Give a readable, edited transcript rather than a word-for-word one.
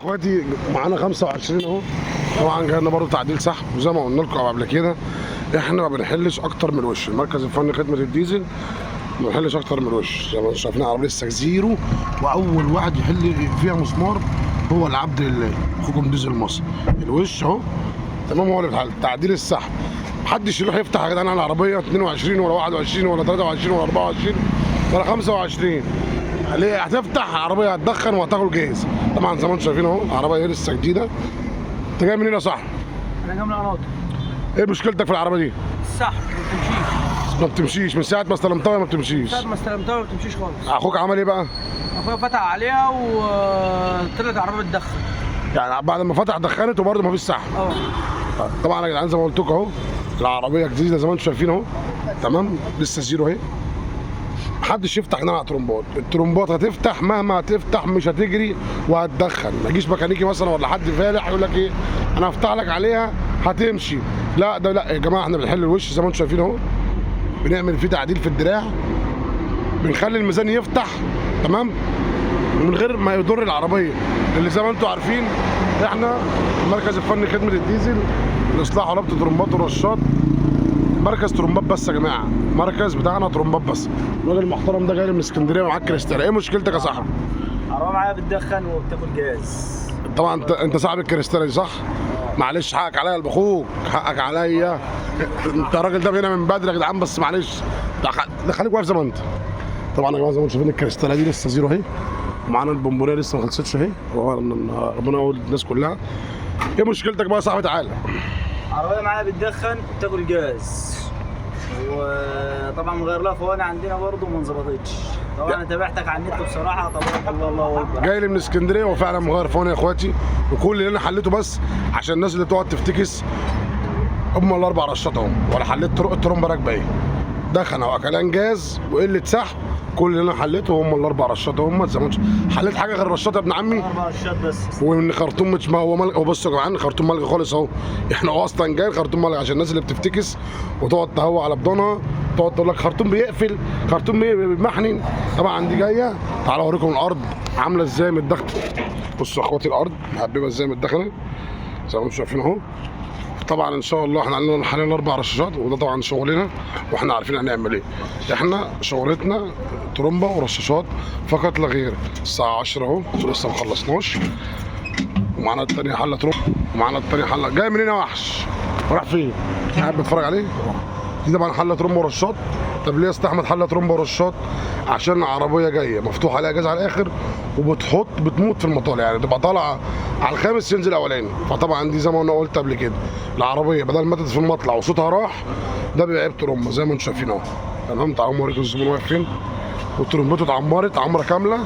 اخواتي معانا 25 اهو. طبعا جاينا برضه تعديل سحب، وزي ما قلنا لكم قبل كده احنا ما بنحلش اكتر من الوش. المركز الفني خدمة الديزل ما بنحلش اكتر من الوش. زي ما انتم شايفين العربية لسه zero، واول واحد يحل فيها مسمار هو العبد لله اخوكم ديزل مصر. الوش اهو تمام، هو اللي بيتحل تعديل السحب. محدش يروح يفتح يا جدعان على العربية 22 ولا 21 ولا 23 ولا 24 ولا 25. ليه هتفتح عربية هتدخن وهتاكل جاهز. طبعا زي ما انتم شايفين اهو العربية لسه جديدة. انت جاي منين يا صاحبي؟ انا جاي من القناطر. ايه مشكلتك في العربية دي؟ السحب ما بتمشيش. ما بتمشيش من ساعة ما استلمتها ما بتمشيش. ساعة ما استلمتها ما بتمشيش خالص. اخوك عمل ايه بقى؟ اخويا فتح عليها وطلعت العربية بتدخن. يعني بعد ما فتح دخنت وبرده ما فيش سحب. اه طبعا يا جدعان زي ما قلت لكم اهو العربية جديدة زي ما انتم شايفين اهو تمام، لسه zero اهي. محدش يفتح هنا على ترمبات، الترمبات هتفتح مهما هتفتح مش هتجري وهتدخن. ما يجيش ميكانيكي مثلا ولا حد فالح يقول لك ايه انا هفتح لك عليها هتمشي. لا ده لا يا جماعة، احنا بنحل الوش زي ما انتم شايفين اهو، بنعمل فيه تعديل في الدراع، بنخلي الميزان يفتح تمام من غير ما يضر العربية. اللي زي ما انتم عارفين احنا المركز الفني خدمة الديزل لاصلاح وربط ترمبات ورشات، مركز ترمبات بس يا جماعة، مركز بتاعنا ترمبات بس. الراجل المحترم ده جاي من اسكندرية ومعاه كريستال. ايه مشكلتك يا صاحبي؟ عربية معايا بتدخن وبتاكل جاز. طبعا انت صاحب الكريستاله دي صح؟ معلش حقك عليا يا اخوك، حقك عليا. انت الراجل ده هنا من بدري يا جدعان، بس معلش ده خليك واقف زي ما انت. طبعا يا جماعة زي ما انتم شايفين الكريستاله دي لسه zero اهي، ومعانا البونبونيه لسه ما خلصتش اهي. ربنا يقول الناس كلها. ايه مشكلتك بقى يا صاحبي؟ تعالى. عربية معايا بتدخن وبتاكل جاز، وطبعا مغير لها فواني عندنا برضه وما انظبطتش. طبعا انا تابعتك على النت بصراحة، تبارك الله الله اكبر. جاي لي من اسكندرية وفعلا مغير فوني يا اخواتي، وكل اللي انا حليته بس عشان الناس اللي بتقعد تفتكس هم الاربع رشات اهم، ولا حليت طرق الترمبه راكبه ايه، دخنه واكلان جاز وقلة سحب. كل اللي انا حليته هم الاربع رشات هم. زي ما انتم حليت حاجة غير رشات يا ابن عمي؟ اربع رشات بس. ومن خرطوم مش ما هو ملغي. بصوا يا جدعان خرطوم ملغي خالص اهو، احنا اصلا جاي خرطوم ملغي عشان الناس اللي بتفتكس وتقعد تهوى على بدنها، تقعد تقول لك خرطوم بيقفل، خرطوم بيمحنن. طبعا دي جاية، تعالوا اوريكم الارض عامله ازاي من الدخل. بصوا يا اخواتي الارض مهببه ازاي من الدخلة زي ما انتم شايفين اهو. طبعا ان شاء الله احنا عندنا حاليا اربع رشاشات، وده طبعا شغلنا واحنا عارفين هنعمل ايه. احنا شغلتنا ترمبه ورشاشات فقط لا غير. الساعة 10 اهو لسه ما خلصناش، ومعانا التانية حله ترمبه، ومعانا التانية حله. جاي منين يا وحش؟ راح فين؟ قاعد بتتفرج عليه؟ دي طبعا حله ترمبه ورشات. طب ليه يا اسطى احمد حله ترمبه ورشات؟ عشان العربية جاية مفتوح عليها جاز على الاخر، وبتحط بتموت في المطالع، يعني تبقى طالعه على الخامس ينزل اولاني. فطبعا دي زي ما انا قلت قبل كده العربية بدل ما في المطلع وصوتها راح، ده بيبقى عيب ترمبه زي ما انتم شايفين اهو. تمام، تعالوا اوريكم الزبون واقف فين، وترمبته اتعمرت عمره كاملة.